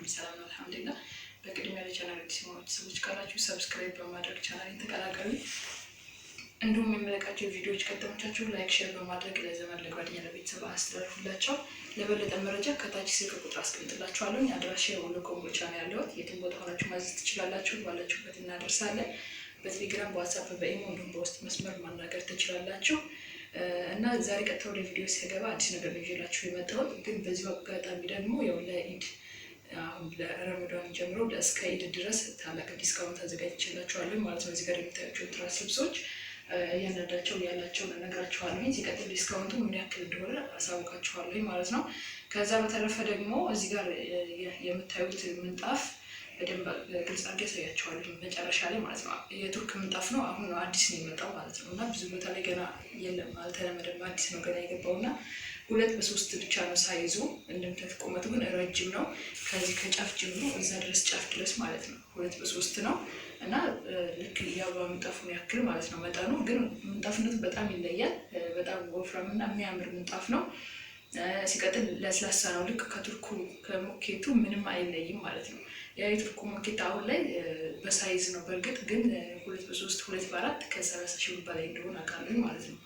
ሁሉ ሰላም ነው፣ አልሐምዱሊላህ። በቅድሚያ ለቻናል አዲስ የሆናችሁ ሰዎች ካላችሁ subscribe በማድረግ ቻናሌን ተቀላቀሉ። እንዲሁም የምለቃቸው ቪዲዮዎች ከተመቻችሁ like፣ share በማድረግ ለዘመድ ለጓደኛ፣ ለቤተሰብ አስተላልፉላቸው። ለበለጠ መረጃ ከታች ስልክ ቁጥር አስቀምጥላችኋለሁ። አድራሻ የወሎ ኮምቦልቻ ነው ያለሁት። የትም ቦታ ሆናችሁ ማዘዝ ትችላላችሁ። ባላችሁበት እናደርሳለን። በቴሌግራም፣ በዋትሳፕ፣ በኢሞ እንዲሁም በውስጥ መስመር ማናገር ትችላላችሁ። እና ዛሬ ቀጥታ ወደ ቪዲዮ ሲገባ አዲስ ነገር ነው ይዤላችሁ የመጣሁት። ግን በዚሁ አጋጣሚ ደግሞ ያው ለኢድ አሁን ለረመዳን ጀምሮ እስከ ኢድ ድረስ ታላቅ discount አዘጋጅቼላችኋለሁ ማለት ነው። እዚህ ጋር የምታያቸው ትራስ ልብሶች እያንዳንዳቸው ያላቸውን እነግራችኋለሁ። ሲቀጥል discount ኡ ምን ያክል እንደሆነ አሳውቃችኋለሁ ማለት ነው። ከዛ በተረፈ ደግሞ እዚህ ጋር የምታዩት ምንጣፍ በደንብ ግልጽ አድርጌ ያሳያችኋለሁ መጨረሻ ላይ ማለት ነው። የቱርክ ምንጣፍ ነው። አሁን ነው አዲስ ነው የመጣው ማለት ነው። እና ብዙ ቦታ ላይ ገና የለም፣ አልተለመደም። አዲስ ነው ገና የገባው እና 2 በ3 ብቻ ነው size ኡ። እንደምታዩት ቁመቱ ግን ረጅም ነው። ከዚህ ከጫፍ ጀምሮ እዛ ድረስ ጫፍ ድረስ ማለት ነው። 2 በ3 ነው እና ልክ የአበባ ምንጣፉን ያክል ማለት ነው መጠኑ። ግን ምንጣፍነቱ በጣም ይለያል። በጣም ወፍራም እና የሚያምር ምንጣፍ ነው። ሲቀጥል ለስላሳ ነው። ልክ ከቱርኩ ከሞኬቱ ምንም አይለይም ማለት ነው። ያ የቱርኩ ሞኬት አሁን ላይ በ size ነው። በእርግጥ ግን 2 በ3፣ 2 በ4 ከ30 ሺህ ብር በላይ እንደሆነ አውቃለሁ ማለት ነው።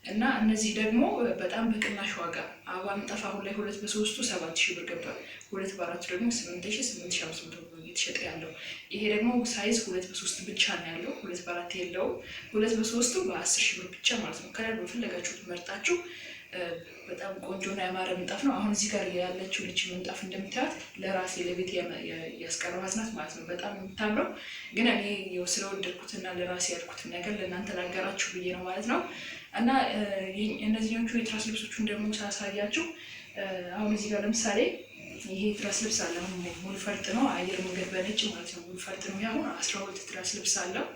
እና እነዚህ ደግሞ በጣም በቅናሽ ዋጋ አበባ ምንጣፍ አሁን ላይ 2 በ3ቱ 7,000 ብር ገብቷል። 2 በ4ቱ ደግሞ 8,000፣ 8,500 ብር እየተሸጠ ያለው። ይሄ ደግሞ size 2 በ3 ብቻ ነው ያለው። 2 በ4 የለውም። 2 በ3ቱ በ10,000 ብር ብቻ ማለት ነው። Color በፈለጋችሁት መርጣችሁ በጣም ቆንጆና ያማረ ምንጣፍ ነው። አሁን እዚህ ጋር ያለችው ልጅ ምንጣፍ እንደምታያት ለራሴ ለቤት ያስቀረኋት ናት ማለት ነው። በጣም የምታምረው ግን እኔ ስለወደድኩትና ለራሴ ያልኩትን ነገር ለእናንተ ላጋራችሁ ብዬ ነው ማለት ነው። እና እነዚህኞቹ የትራስ ልብሶቹን ደግሞ ሳሳያችሁ አሁን እዚህ ጋር ለምሳሌ ይሄ ትራስ ልብስ አለ። አሁን ሙሉ ፈርጥ ነው፣ አየር መንገድ በነጭ ማለት ነው። ሙሉ ፈርጥ ነው። አሁን 12 ትራስ ልብስ አለው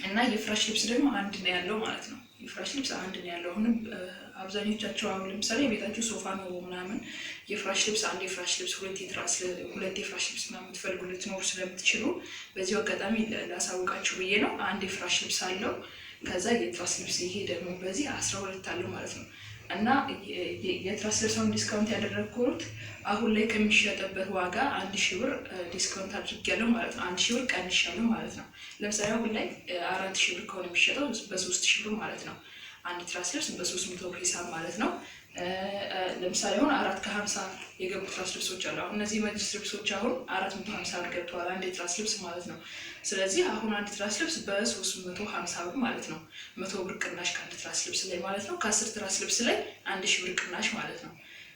እና የፍራሽ ልብስ ደግሞ አንድ ነው ያለው ማለት ነው። የፍራሽ ልብስ አንድ ነው ያለው። አሁንም አብዛኞቻቸው አሁን ለምሳሌ የቤታችሁ ሶፋ ነው ምናምን የፍራሽ ልብስ አንድ የፍራሽ ልብስ ሁለት የፍራሽ ልብስ ምናምን የምትፈልጉ ልትኖሩ ስለምትችሉ በዚሁ አጋጣሚ ላሳውቃችሁ ብዬ ነው። አንድ የፍራሽ ልብስ አለው። ከዛ የትራስ ልብስ ይሄ ደግሞ በዚህ 12 አለው ማለት ነው። እና የትራስ ልብሱን discount ያደረግኩት አሁን ላይ ከሚሸጥበት ዋጋ 1,000 ብር discount አድርጌያለሁ ማለት ነው። 1,000 ብር ቀንሻለሁ ማለት ነው። ለምሳሌ አሁን ላይ 4,000 ብር ከሆነ የሚሸጠው በ3,000 ብር ማለት ነው። አንድ ትራስ ልብስ በ300 ብር ሂሳብ ማለት ነው። ለምሳሌ አሁን 4 ከ50 የገቡ ትራስ ልብሶች አሉ። አሁን እነዚህ መጅልስ ልብሶች አሁን 450 ብር ገብተዋል፣ አንድ የትራስ ልብስ ማለት ነው። ስለዚህ አሁን አንድ ትራስ ልብስ በ350 ብር ማለት ነው። 100 ብር ቅናሽ ከአንድ ትራስ ልብስ ላይ ማለት ነው። ከ10 ትራስ ልብስ ላይ 1,000 ብር ቅናሽ ማለት ነው።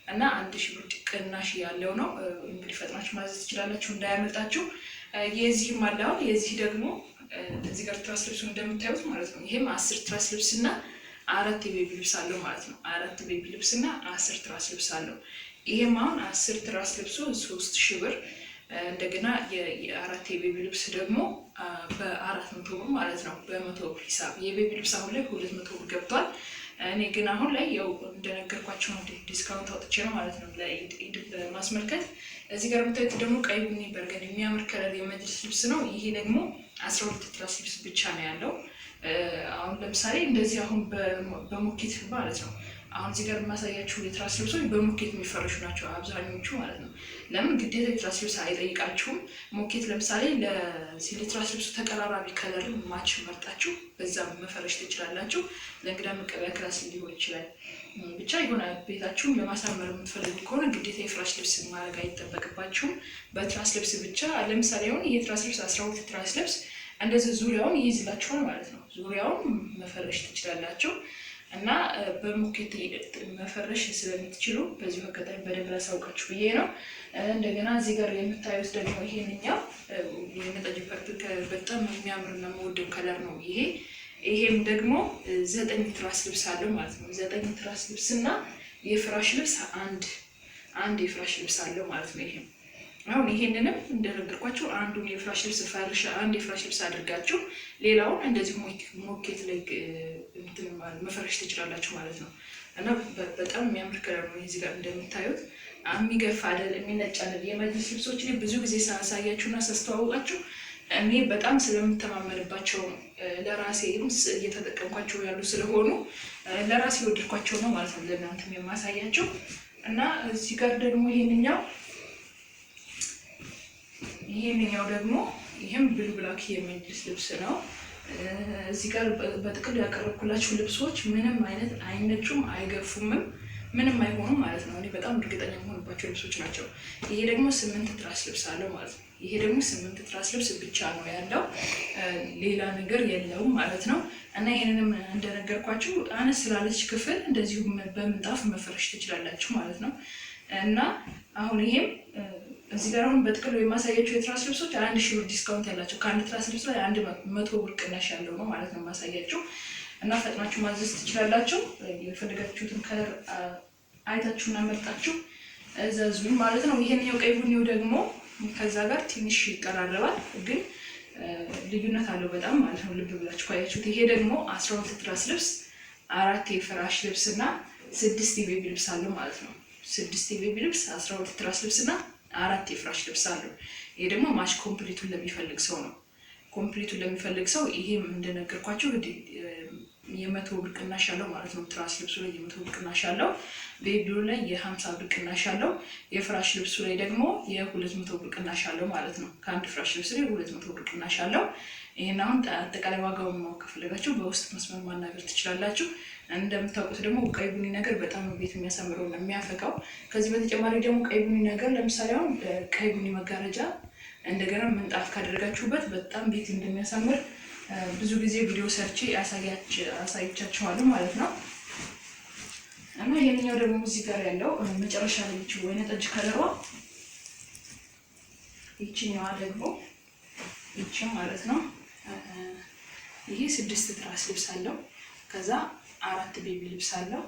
እና 1,000 ብር ቅናሽ ያለው ነው። እንግዲህ ፈጥናችሁ ማዘዝ ትችላላችሁ፣ እንዳያመልጣችሁ። የዚህም አለ አሁን የዚህ ደግሞ እዚህ ጋር ትራስ ልብሱ እንደምታዩት ማለት ነው። ይሄም 10 ትራስ ልብስ እና አራት የ baby ልብስ አለው ማለት ነው። አራት baby ልብስ እና 10 ትራስ ልብስ አለው። ይሄም አሁን 10 ትራስ ልብሱ 3,000 ብር፣ እንደገና የአራት የ baby ልብስ ደግሞ በ400 ብር ማለት ነው። በ100 ብር ሂሳብ የ baby ልብስ አሁን ላይ 200 ብር ገብቷል። እኔ ግን አሁን ላይ ያው እንደነገርኳቸው ነው discount አውጥቼ ነው ማለት ነው ለኢድ በማስመልከት። እዚህ ጋር የምታዩት ደግሞ ቀይ ቡኒ burgundy የሚያምር color የመጅልስ ልብስ ነው። ይሄ ደግሞ 12 ትራስ ልብስ ብቻ ነው ያለው። አሁን ለምሳሌ እንደዚህ አሁን በሞኬት ማለት ነው። አሁን እዚህ ጋር የማሳያችሁ የትራስ ልብሶች በሞኬት የሚፈረሹ ናቸው አብዛኞቹ ማለት ነው። ለምን ግዴታ የትራስ ልብስ አይጠይቃችሁም። ሞኬት ለምሳሌ ለትራስ ልብሱ ተቀራራቢ color match መርጣችሁ በዛ መፈረሽ ትችላላችሁ። ለእንግዳ መቀበያ class ሊሆን ይችላል። ብቻ የሆነ ቤታችሁን ለማሳመር የምትፈልጉ ከሆነ ግዴታ የፍራሽ ልብስ ማድረግ አይጠበቅባችሁም። በትራስ ልብስ ብቻ ለምሳሌ አሁን የትራስ ልብስ 12 ትራስ ልብስ እንደዚህ ዙሪያውን ይይዝላችኋል ማለት ነው። ዙሪያውን መፈረሽ ትችላላችሁ እና በሞኬት መፈረሽ ስለምትችሉ በዚሁ አጋጣሚ በደንብ ላሳውቃችሁ ብዬ ነው። እንደገና እዚህ ጋር የምታዩት ደግሞ ይሄንኛው የመጠጅ purple በጣም የሚያምርና የምወደው color ነው ይሄ። ይሄም ደግሞ ዘጠኝ ትራስ ልብስ አለው ማለት ነው። ዘጠኝ ትራስ ልብስና የፍራሽ ልብስ አንድ አንድ የፍራሽ ልብስ አለው ማለት ነው። ይሄም አሁን ይሄንንም እንደነገርኳችሁ አንዱን የፍራሽ ልብስ ፈርሽ አንድ የፍራሽ ልብስ አድርጋችሁ ሌላውን እንደዚሁ ሞኬት ላይ መፈረሽ ትችላላችሁ ማለት ነው። እና በጣም የሚያምር color ነው። እዚህ ጋር እንደምታዩት የሚገፍ አይደል፣ የሚነጭ አይደል። የመጅልስ ልብሶች እኔ ብዙ ጊዜ ሳሳያችሁ እና ሳስተዋውቃችሁ እኔ በጣም ስለምተማመንባቸው ነው። ለራሴም እየተጠቀምኳቸው ያሉ ስለሆኑ ለራሴ የወደድኳቸው ነው ማለት ነው ለእናንተም የማሳያቸው። እና እዚህ ጋር ደግሞ ይሄንኛው ይሄንኛው ደግሞ ይሄም blue black የመጅልስ ልብስ ነው። እዚህ ጋር በጥቅሉ ያቀረብኩላችሁ ልብሶች ምንም አይነት አይነጩም፣ አይገፉምም፣ ምንም አይሆኑም ማለት ነው። እኔ በጣም እርግጠኛ የምሆንባቸው ልብሶች ናቸው። ይሄ ደግሞ 8 ትራስ ልብስ አለው ማለት ነው። ይሄ ደግሞ 8 ትራስ ልብስ ብቻ ነው ያለው፣ ሌላ ነገር የለውም ማለት ነው። እና ይሄንንም እንደነገርኳችሁ አነስ ስላለች ክፍል እንደዚሁ በምንጣፍ መፈረሽ ትችላላችሁ ማለት ነው። እና አሁን ይሄም እዚህ ጋር አሁን በጥቅሉ የማሳያችሁ የትራስ ልብሶች 1000 ብር discount ያላቸው ከአንድ ትራስ ልብስ ላይ 100 ብር ቅናሽ ያለው ነው ማለት ነው የማሳያችሁ። እና ፈጥናችሁ ማዘዝ ትችላላችሁ። የፈለጋችሁትን color አይታችሁና መርጣችሁ እዘዙኝ ማለት ነው። ይሄንኛው ቀይ ቡኒው ደግሞ ከዛ ጋር ትንሽ ይቀራረባል፣ ግን ልዩነት አለው በጣም ማለት ነው። ልብ ብላችሁ ካያችሁት ይሄ ደግሞ 12 ትራስ ልብስ፣ 4 የፍራሽ ልብስ እና 6 የ baby ልብስ አለው ማለት ነው። 6 የ baby ልብስ፣ 12 ትራስ ልብስ እና 4 የፍራሽ ልብስ አለው። ይሄ ደግሞ match complete ኡን ለሚፈልግ ሰው ነው። complete ኡን ለሚፈልግ ሰው ይሄም እንደነገርኳችሁ የ100 ብር ቅናሽ ያለው ማለት ነው። ትራስ ልብሱ ላይ የ100 ብር ቅናሽ ያለው፣ baby ው ላይ የ50 ብር ቅናሽ ያለው፣ የፍራሽ ልብሱ ላይ ደግሞ የ200 ብር ቅናሽ ያለው ማለት ነው። ከአንድ ፍራሽ ልብስ ላይ 200 ብር ቅናሽ ያለው። ይሄን አሁን አጠቃላይ ዋጋውን ማወቅ ከፈለጋችሁ በውስጥ መስመር ማናገር ትችላላችሁ። እንደምታውቁት ደግሞ ቀይ ቡኒ ነገር በጣም ነው ቤት የሚያሳምረው እና የሚያፈካው። ከዚህ በተጨማሪ ደግሞ ቀይ ቡኒ ነገር ለምሳሌ አሁን ቀይ ቡኒ መጋረጃ እንደገና ምንጣፍ ካደረጋችሁበት በጣም ቤት እንደሚያሳምር ብዙ ጊዜ ቪዲዮ ሰርቼ አሳይቻችኋለሁ ማለት ነው። እና ይሄንኛው ደግሞ እዚህ ጋር ያለው መጨረሻ ላይ ይቺ ወይነ ጠጅ ከለሯ ይቺኛዋ ደግሞ ይቺ ማለት ነው። ይሄ 6 ትራስ ልብስ አለው። ከዛ 4 baby ልብስ አለው።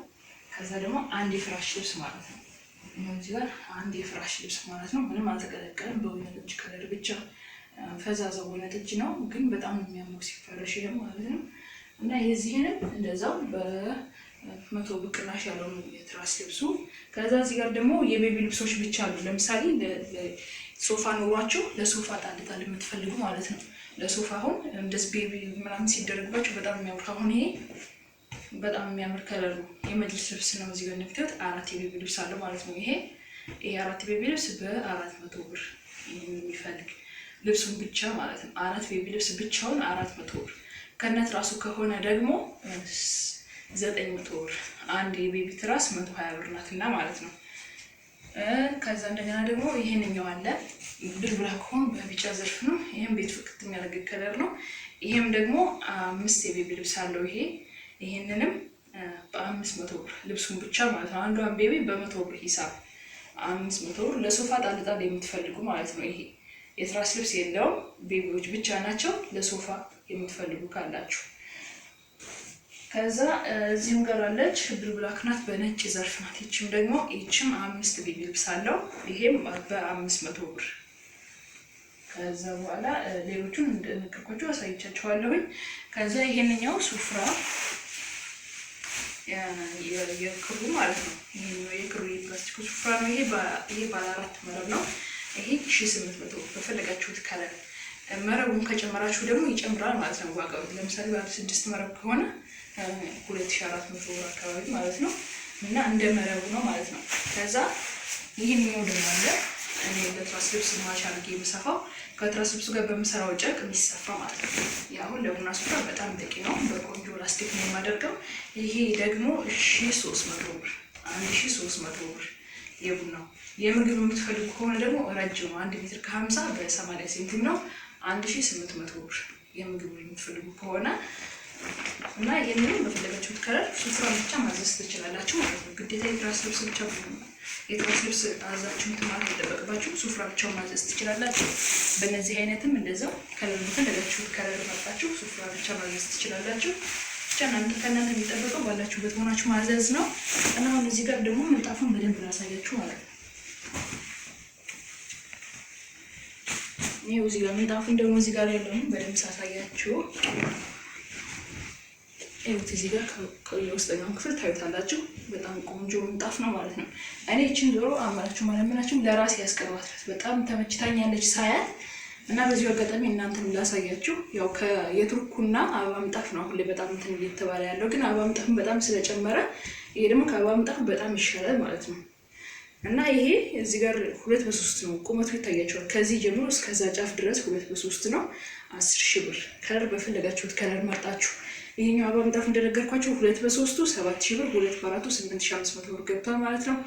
ከዛ ደግሞ አንድ የፍራሽ ልብስ ማለት ነው። እዚህ ጋር አንድ የፍራሽ ልብስ ማለት ነው። ምንም አልተቀለቀለም፣ በወይነ ጠጅ color ብቻ ፈዛዛው ወይነ ጠጅ ነው፣ ግን በጣም የሚያምር ሲፈረሽ ይሄ ማለት ነው። እና የዚህንም እንደዛው በ100 ብር ቅናሽ ያለው የትራስ ልብሱ። ከዛ እዚህ ጋር ደግሞ የ baby ልብሶች ብቻ አሉ። ለምሳሌ ሶፋ ኖሯችሁ ለሶፋ ጣል ጣል የምትፈልጉ ማለት ነው። ለሶፋ አሁን እንደዚህ baby ምናምን ሲደረግባችሁ በጣም የሚያምር አሁን ይሄ በጣም የሚያምር color ነው። የመጅልስ ልብስ ነው። እዚህ ጋር እንደምታዩት 4 የ baby ልብስ አለው ማለት ነው። ይሄ 4 baby ልብስ በ400 ብር የሚፈልግ ልብሱን ብቻ ማለት ነው። 4 baby ልብስ ብቻውን 400 ብር። ከነት ራሱ ከሆነ ደግሞ 900 ብር። አንድ የ baby ትራስ 120 ብር ናትና ማለት ነው። ከዛ እንደገና ደግሞ ይሄንኛው አለ blue black ሆኖ በቢጫ ዘርፍ ነው። ይሄም ቤት ፍክት የሚያደርግ color ነው። ይሄም ደግሞ 5 የ baby ልብስ አለው። ይሄንንም በ500 ብር ልብሱን ብቻ ማለት ነው። አንዷን baby በ100 ብር ሂሳብ 500 ብር ለሶፋ ጣል ጣል የምትፈልጉ ማለት ነው። ይሄ የትራስ ልብስ የለውም፣ baby ዎች ብቻ ናቸው። ለሶፋ የምትፈልጉ ካላችሁ ከዛ እዚህም ጋር አለች blue black ናት፣ በነጭ ዘርፍ ናት። ይችም ደግሞ ይችም 5 baby ልብስ አለው። ይሄም በ500 ብር። ከዛ በኋላ ሌሎቹን እንደነገርኳችሁ አሳይቻችኋለሁኝ። ከዛ ይሄንኛው ሱፍራ የክሩ ማለት ነው። ይሄኛው የክሩ የፕላስቲኩ ሱፍራ ነው። ይሄ ባለ 4 መረብ ነው። ይሄ 1800 ብር በፈለጋችሁት color። መረቡን ከጨመራችሁ ደግሞ ይጨምራል ማለት ነው ዋጋው። ለምሳሌ ባለ 6 መረብ ከሆነ 2400 ብር አካባቢ ማለት ነው። እና እንደ መረቡ ነው ማለት ነው። ከዛ ይሄንኛው ደግሞ አለ። እኔ ለትራስ ልብስ match አድርጌ የምሰፋው ከትራስ ልብሱ ጋር በምሰራው ጨርቅ የሚሰፋ ማለት ነው። አሁን ለቡና ሱፍራ በጣም በቂ ነው። በቆንጆ ላስቲክ ነው የማደርገው። ይሄ ደግሞ 1300 ብር፣ 1300 ብር የቡናው። የምግብ የምትፈልጉ ከሆነ ደግሞ ረጅም ነው፣ 1 ሜትር ከ50 በ80 ሴንቲም ነው፣ 1800 ብር የምግብ የምትፈልጉ ከሆነ። እና ይሄንን በፈለጋችሁት color ሱፍራ ብቻ ማዘዝ ትችላላችሁ ማለት ነው። ግዴታ የትራስ ልብስ ብቻ የትራስ ልብስ አዛችሁ ማለት አይጠበቅባችሁ፣ ሱፍራ ብቻ ማዘዝ ትችላላችሁ። በእነዚህ አይነትም እንደዛው color በፈለጋችሁት color መርጣችሁ ሱፍራ ብቻ ማዘዝ ትችላላችሁ። ብቻ እናንተ ከእናንተ የሚጠበቀው ባላችሁበት ሆናችሁ ማዘዝ ነው። እና አሁን እዚህ ጋር ደግሞ ምንጣፉን በደንብ ላሳያችሁ ማለት ነው። ይሄው እዚህ ጋር ምንጣፉን ደግሞ እዚህ ጋር ያለውን በደንብ ሳሳያችሁ ይኸውት እዚህ ጋር የውስጠኛውን ክፍል ታዩታላችሁ። በጣም ቆንጆ ምንጣፍ ነው ማለት ነው። እኔ ይችን ዞሮ አማራችሁ ማለምናችሁ ለራሴ ያስቀርባት በጣም ተመችታኛለች ሳያት። እና በዚሁ አጋጣሚ እናንተም ላሳያችሁ። ያው የቱርኩና አበባ ምንጣፍ ነው አሁን ላይ በጣም እንትን እየተባለ ያለው፣ ግን አበባ ምንጣፍን በጣም ስለጨመረ ይሄ ደግሞ ከአበባ ምንጣፍ በጣም ይሻላል ማለት ነው። እና ይሄ እዚህ ጋር 2 በ3 ነው ቁመቱ ይታያቸዋል። ከዚህ ጀምሮ እስከዛ ጫፍ ድረስ 2 በ3 ነው። 10,000 ብር። Color በፈለጋችሁት color መርጣችሁ። ይሄኛው አበባ ምንጣፍ እንደነገርኳችሁ 2 በ3ቱ 7,000 ብር፣ 2 በ4ቱ 8,500 ብር ገብቷል ማለት ነው።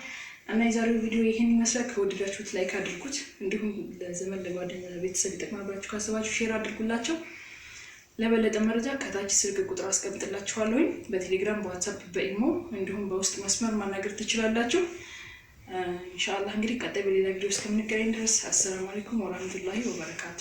እና የዛሬው ቪዲዮ ይህን ይመስላል። ከወደዳችሁት like አድርጉት። እንዲሁም ለዘመድ፣ ለጓደኛ፣ ለቤተሰብ ይጠቅማል ብላችሁ ካሰባችሁ share አድርጉላቸው። ለበለጠ መረጃ ከታች ስልክ ቁጥር አስቀምጥላችኋለሁኝ። በቴሌግራም፣ በዋትሳፕ፣ በኢሞ እንዲሁም በውስጥ መስመር ማናገር ትችላላችሁ። ኢንሻአላህ እንግዲህ ቀጣይ በሌላ ቪዲዮ እስከምንገናኝ ድረስ አሰላሙ አለይኩም ወራህመቱላሂ ወበረካቱ።